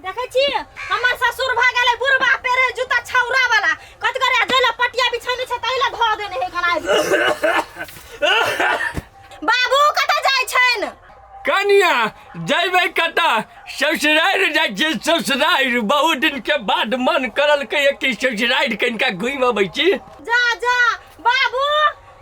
देखै छी हमर ससुर भऽ गेलै बुढ़बा पेरे जूता छौरा वाला कत करे जैला पटिया बिछैने छै तैला धऽ देने है कनाइ। बाबू कतऽ जाइ छैन? कनिया जैबै कतऽ, ससुरारि जाइ छियै ससुरारि। बहुत दिन के बाद मन करलकै कि ससुरारि कनिका घुमि अबै छी। जा जा बाबू,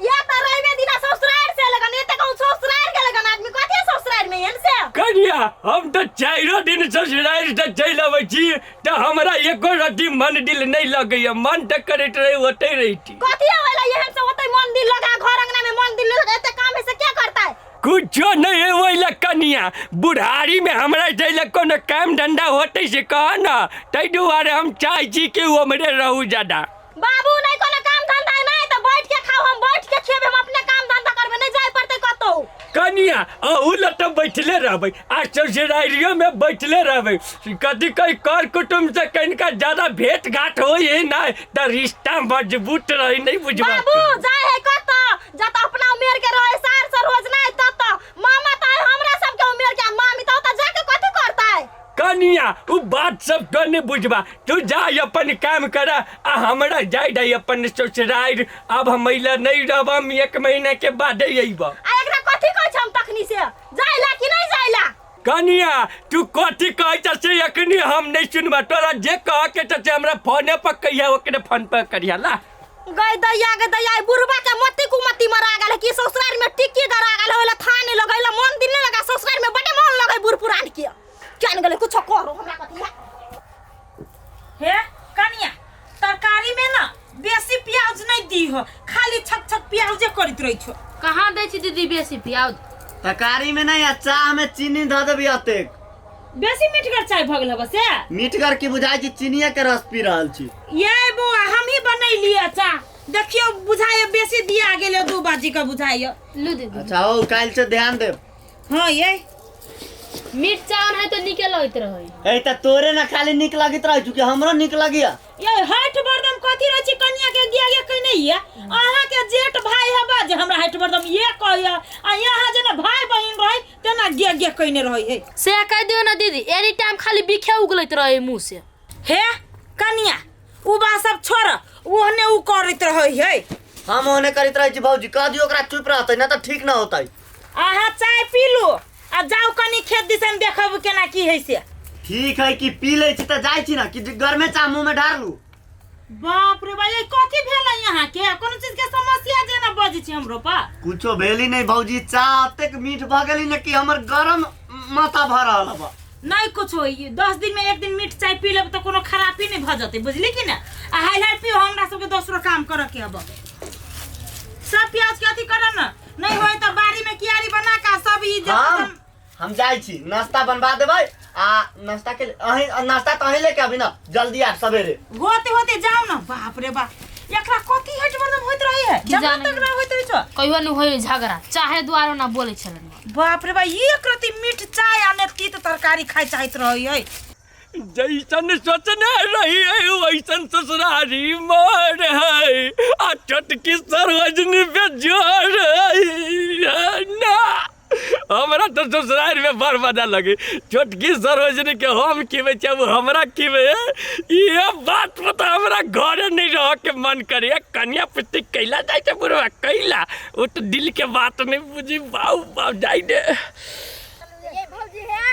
या त रविवे दिना ससुरारि से लगन एते कहूं ससुरारि गेल लगन आदमी कथि ससुरारि में एहन से? कनिया हम तऽ चारिो दिन ससुरारि से चलि अबै छी तऽ हमरा एको रत्ती मन दिल नहि लगैया, मन तऽ करैत रहै ओतै रहिती। कथि होइला एहन से ओतै मन दिल लगा, घर अंगना में मन दिल लगा, एते काम है से क्या करता है? कुछो नहीं है ओहि लए कनिया, बुढ़ारी में हमरा जाय लए कोनो काम धंधा होतै से कह न, ताहि दुआरे हम चाहै छी कि ओम्हरे रहू ज्यादा। बाबू नहीं कोनो काम धंधा नहीं त बैठ के खाओ, हम बैठ के खेबे, हम अपने काम धंधा करबे, नहीं जाय पड़ते कतौ। कनिया अहू लए तऽ बैठले रहबै आ ससुरारियो में बैठले रहबै, कथी कही कर कुटुम्ब से कनिका ज्यादा भेंट घाट होइ है नहि तऽ रिश्ता मजबूत रही, नहीं बुझबा? बाबू जाय है कतौ, जत अपना उमेर के रहे सार से रोज नहीं तत मामा त हमरा सब के उमेर के मामी त ओत जाके कथी करतै? कनिया उ बात सब तो नहीं बुझबा, तू जा अपन काम कर आ हमरा जाय दे अपन ससुरारि। अब हम अइला नहीं रहब, हम एक महीना के बाद अइब। आ एकरा कथी कहै छै हम तखनी से जाइला कि नहीं जाइला? कनिया तू कथी कहै छ से अखनी हम नहीं सुनबा, तोरा जे कह के छ से हमरा फोने पर कहिया, ओकरे फोन पर करिया ला। गई दैया गे दैया, ई बुढ़बा के मती कुमती मरा गेल कि ससुराल में टिक्की गरा गेल, ओला थाने लगैला मन दिन नहीं लगा, ससुराल में बड़े मन लगे बूढ़ पुरान के क्या न गेले कुछो करो हमरा कथी है। हे कनिया तरकारी में ना बेसी प्याज नहीं दी हो, खाली छक छक प्याजे करत रही छो। कहाँ दै छी दीदी बेसी प्याज? तरकारी में नहीं आ चाह में चीनी धऽ देबी अतेक। बेसी मीठगर चाय भऽ गेल हबे से? मीठगर की बुझाइ छी, चीनिये के रस पी रहल छी। ये बौआ हम ही बनैलिए चाह, देखियो बुझाइयो बेसी दिया गेल 2 बाजी के बुझाइयो। लू दीदी। अच्छा ओ काल्हि से ध्यान देब। हाँ ये मीठ चावल है तो नीके लगैत रहै। ए त तोरे ना खाली नीक लगैत रहै छु कि हमरो नीक लगिया? ये हठ बरदम कथी रहै छी कनिया के गिया गे कहने ये अहाँ के जेठ भाई हबा जे हमरा हठ बरदम ये कहया, आ यहाँ जेना भाई बहिन रहै तेना गे गे कहने रहै है। से कह दियो ना दीदी, एनी टाइम खाली बिखे उगलैत रहै मुँह से। हे कनिया उ बात सब छोड़, ओहने उ करैत रहै है। हम ओहने करैत रहै छी भौजी, कह दियो ओकरा चुप रहतै ना त ठीक ना होतै। अहाँ चाय पी लू आ जाउ कनी खेत दिसन देखब केना की है से। ठीक है कि पी लै छी त जाइ छी ना कि गरमे चाह मुँह में ढार लू। बाप रे बा, ये कथी भेल यहाँ के? कोनो चीज के समस्या जेना बजै छी हमरो पर? कुछो भेली नहीं भौजी, चाह अतेक मीठ भ गेली ना कि हमर गरम माथा भ रहल बा। नहीं कुछ होई, 10 दिन में एक दिन मीठ चाय पी लेब त कोनो खराबी नहीं भ जतै, बुझली कि ना? आ हाय हाय पियो, हमरा सबके दोसरो काम करऽ के हब। सब प्याज के अथी करऽ ना, नहीं होय त बाड़ी में कियारी बना के सब ई जे हम जाइ छी नाश्ता बनवा देबै, आ नाश्ता के अहीं नाश्ता त अहीं लेके आबी ना, जल्दी आब सवेरे। होते होते जाओ ना। बाप रे बाप, एकरा कथी हट बरदम होइत रही है? की जब जाने। तक रह होइत रही छो। कहियो न होय झगड़ा, चाहे दुआरो ना बोलै छलन। बाप रे बा, एक रति मीठ चाय आ ने तीत तरकारी खाय चाहत रही है। जैसन सोचने रही है वैसन ससुरारी मोर है, आ छोटकी सरोजनी बेजोर है ना। हमरा तो ससुराल में बड़ मजा लगे, छोटकी सरोजनी के हम खिबै छियै ओ हमरा खिबै, ये बात पता हमरा घरे नहीं रह के मन करे। कन्या पुत्री कैला जाइ छै बुढ़वा कैला, ओ तो दिल के बात नहीं बुझी। बाऊ बाऊ जाइ दे। ये भौजी है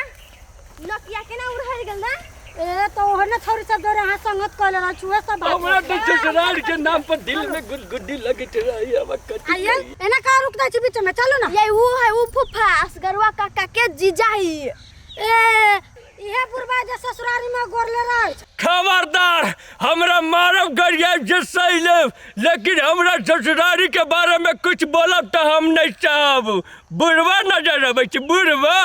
नकिया केना उड़ाइ गेल ना? ए तो ओहने छौरी सब डरे अहाँ संगत कऽ लेना छुए सब बात। हमरा तो ससुराल के नाम पर दिल में गुदगुदी लगैत रही। अब कथी आइए एना का रुक जाइ छी बीच में, चलू ना। ये ऊ है ऊ फुफा असगरवा काका के जीजा ही। ए इहे बुढ़बा जे ससुरारी में गोरले रहे। खबरदार हमरा मारब गरियाब से सही लेब, लेकिन हमरा ससुरारी के बारे में कुछ बोलब तो हम नहीं चाहब। बुढ़वा नजर अबै छै बुढ़वा।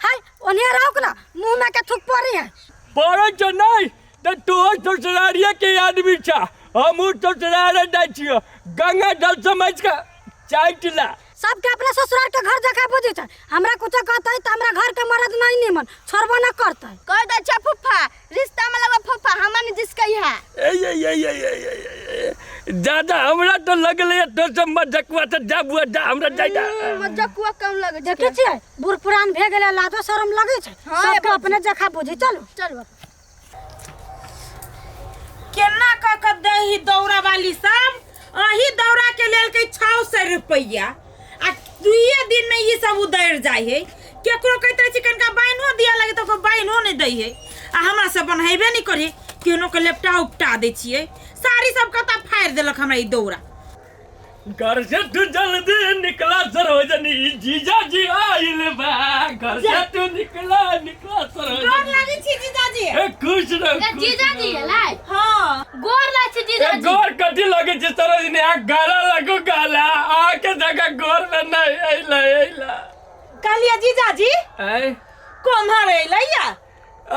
हाय ओने रोक ना, मुंह में के थूक पड़ी है। पड़ै छै नहीं तऽ तू ससुरारिये के आदमी छा, हमहूँ ससुरारे जाइ छियो, गंगा जल समझ के चाटि ला। सबके अपना ससुराल के घर जका बुझै छै, हमरा कुछो कहतै तऽ हमरा घर के मरद नहीं निमन छोड़बो न करतै। कह दै छै फुफा रिश्ता में लगो फुफा हमन जिसके है। ए ए ए ए ए ए ए दादा हमरा तो लगले तो सब मजकुआ, तो जा बुआ जा हमरा जाय जा। मजकुआ कम लगे छै। देखै छियै बूढ़ पुरान भे गेलै, लाजो शरम लगै छै। हाँ, सबके अपने जखा बुझै। चलू चलू। केना कऽ कऽ दही दौरा वाली सब अही दौरा के लेलकै 600 रुपैआ आ दुइये दिन में ई सब उधर जाइ है। केकरो कहते रहै छी कनिका बान्हो दिया लगे तऽ ओकर बान्हो नहि दै है आ हमरा सब बन्हेबे नहि करे, केहनो के लेपटा उपटा दै छियै। साड़ी सब कतऽ फाड़ि देलक हमरा ई दौरा। घर से तू जल्दी निकला सरोजनी, जीजा जी आइल बा। घर से तू निकला निकला गोर सरोजनी। लागै छी जीजाजी। ए खुश रह। ए जीजाजी एलै? हाँ। गोर लागै छी ए जीजाजी। गोर कथी लगे छै सरोजनी? आ गाला लगू गाला, आ के जगह गोर में नहीं अइला अइला। कहलियै जीजाजी ऐ कोम्हर अइलै या?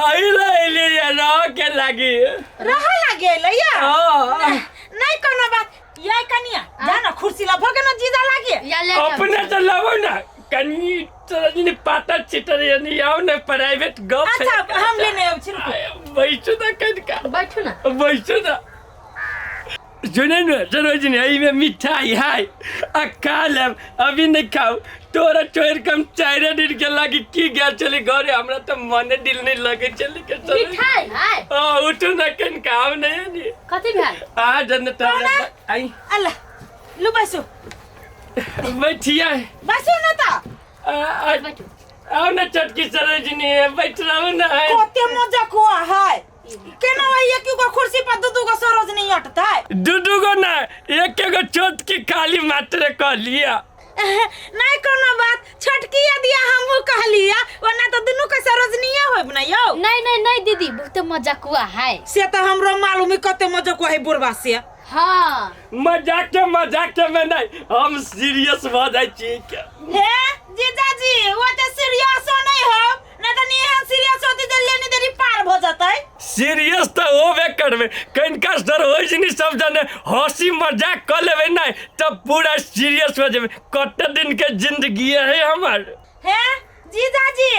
अइला अइली या रह के लागी। रह लागे अइलै या? हाँ। नहीं कोनो बात। ये कनिया जा ना कुर्सी ला भगे ना जीजा लागे। या ले जाओ। अपने तो लाओ ना कनी सरोजनी पाता चिटर यानी आओ ना प्राइवेट गप है। अच्छा हम लेने आबै छी, रुकू। बैठू ना कनिका। बैठू ना। बैठू ना। सुने न सरोजनी, एहिमे मिठाई है आ खा लेब, अभी नहीं खाऊ। तोरा छोड़ के हम 4 दिन के लागी की गेल चली घरे, हमरा तो मने दिल नहीं लगे चली के सरोजनी। मिठाई है? हाँ, उठू ना कनिका, आउ नहीं नी। कथी भेल? आ जन तोरा आई। अल्लाह लू बैसू। बैठिया। बैसू ना त। आ, बैठू। आओ ना चटकी सरोजनी, बैठ रहू ना। कते मजा कुआ है। केना वही एक गो कुर्सी पर दू दू गो सरोजनी अटतै? दू दू गो ना, एक गो छोटकी खाली मात्र कहलिया। नहीं कोनो बात, छोटकी दिया हमहू कहलिया, वरना तो दुनू के सरोजनीये होब ना यौ। नहीं नहीं नहीं दीदी, बहुत मजा कुआ है। से तो हमरो मालूम है कते मजा कुआ है बुढ़वा से। हाँ। मजाक के मजाक के में नहीं, हम सीरियस भ जाइ छी। हे जीजाजी, वो तो सीरियस नहीं हो, नहीं तो नहीं हम सीरियस होती तो लेने देरी पार भ जतै। सीरियस तो होबे करबे, कनिका सरोजनी सब जाने हंसी मजाक क लेबे नहीं तब पूरा सीरियस हो जेबे। कते दिन के जिंदगी है हमार। हे जीजाजी,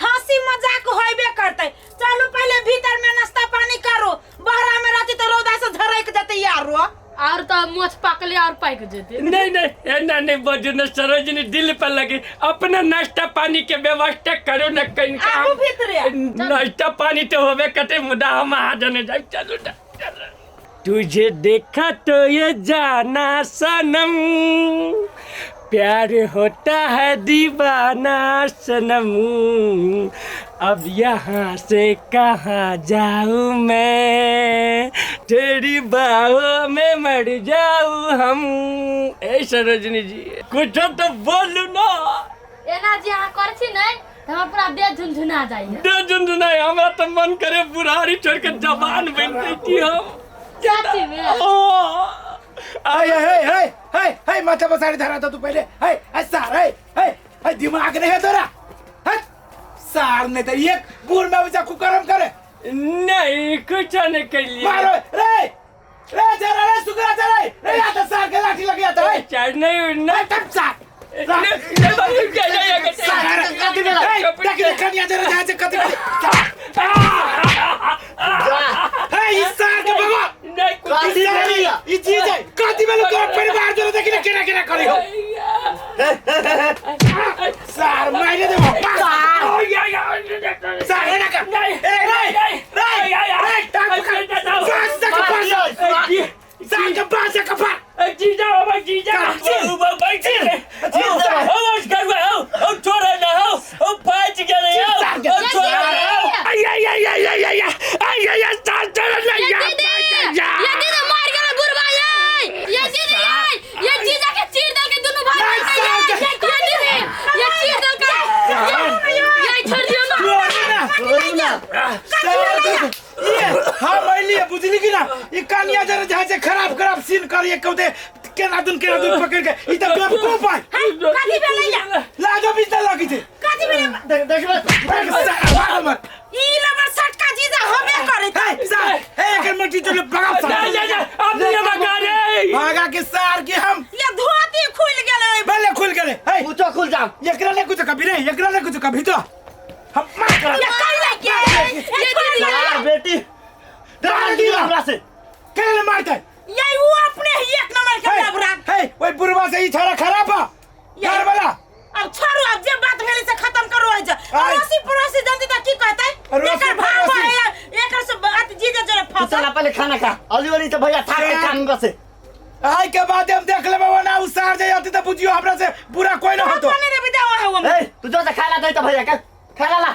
हंसी मजाक होबे करतै। चलू पहले भीतर में नाश्ता पानी करू, बहरा में रहती तो रौदा से झरक जतै यारो। और तो मोछ पाकले और पाक जेते। नहीं नहीं एना नहीं बजू न सरोजनी, दिल पर लगे। अपना नाश्ता पानी के व्यवस्था करो न कनिका। आबू भीतरे। नाश्ता पानी तो होबे कटे, मुदा हम आ जाने जाए। चलो ना, चलो। तुझे देखा तो ये जाना सनम, प्यार होता है दीवाना सनम, अब यहाँ से कहाँ जाऊँ मैं, तेरी बाहों में मर जाऊँ हम। ए सरोजनी जी, कुछ तो बोलू ना। एना जे अहाँ करै छी ने त हमरा पूरा देह झुनझुना जाइए। देह झुनझुनाए, हमरा तो मन करे बुढ़ारी छोड़ के जवान बन जैती हम। सच्ची में? ओ, हे हे हे हे हे माथा पर साड़ी धरा था तू पहले। हे हे सार, हे हे हे दिमाग नहीं है तोरा। हे सार नहीं तो एक बूढ़ में बचा कुकर्म करे। नहीं कुछ नहीं करिए। मारो रे रे जरा रे सुकरा जरा रे रे आता सार के लाठी लग जाता है। चार नहीं नहीं तब सार नहीं भाई क्या जाएगा सार कथी भेलै? हे देख कनिया जरा जहाँ से कथी कथी हे इस सार के बाबा नहीं कुछ कथी भेलै? ई चीज है कथी भेलै तोरा परिवार जरा देखी ना केना केना करी हो। सार मारे देबो सार एना कर नहीं ए रे रे रे टांग पकड़ बांस तक बांस सार के बांस के कपार जीजा बाबा जीजा ये दीदी, ये दीदी मार गेलै बुढ़बा यै। ये दीदी यै, ये जीजा के चीर देलकै दुनू भाई बहिन यै। ये दीदी, ये चीर देलकै। ये छोड़ दियौ ना। छोड़ू ना। ये हम अइलिए बुझली कि ना, ई कनिया जरा जहाँ से खराब खराब सीन करिए कहते केना दुन पकड़ के ई त बेवकूफ है। कथी भेलै या? लाजो बिजता लगी छै। कथी भेलै? देख देखबै सार मत ई लबर सटका जीजा होबे करैत। हे सार हे एकर मट्टी चले भगा सार भागा के सार के हम ये धोती खुल गेलै। भले खुल गेलै। हे कुछो खुल जाओ। एकरा ने कुछ कभी रे, एकरा ने कुछ कभी तो हम मार कर ये कैला के ये दीदी यार बेटी डाल दियो दिया हमरा से। केना ने मारतै? ये वो अपने ही एक नंबर के लबरा। हे ओइ बुढ़वा से ई छाड़ा खराब बा घर वाला। अब छोड़ू, अब जे बात भेलै से खत्म करू। आज आय। अड़ोसी पड़ोसी जनती त की कहतै? अड़ोसी एकर भाव पड़ोसी। है एकर से बात जीजा जरे तू फंसल। चल पहले खाना खा। अली वाली तो भैया थाक के काम बसे। आइ के बाद हम देख लेबै, ओना उ सार जे अति त बुझियो हमरा से बुरा कोई न होतो। पानी रे बिदा है वो। ए तू जो से खाला दे तो भैया के खाला ला।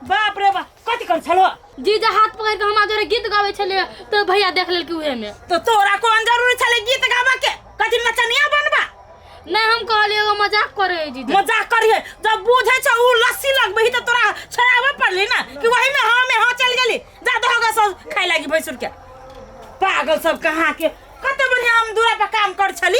बाप रे बाप, कथी कर छलो? जीजा हाथ पकड़ के हमरा जोरे गीत गाबै छलै तो भैया देख लेलकै उहे में। तो तोरा कोन जरूरी छले गीत गाबा के? कथी नचनिया बनबा? नहीं, हम कहलिए एगो मजाक करे है जीजा। मजाक करिए जब बुझे छ उ लस्सी लगबही त तोरा छड़ाबे पड़ली ना कि वही में हाँ में हाँ चल गेली। जा दहोगा सब खाए लागी भैंसुर के। पागल सब कहाँ के कते बढ़िया हम दूरा पर काम कर छली।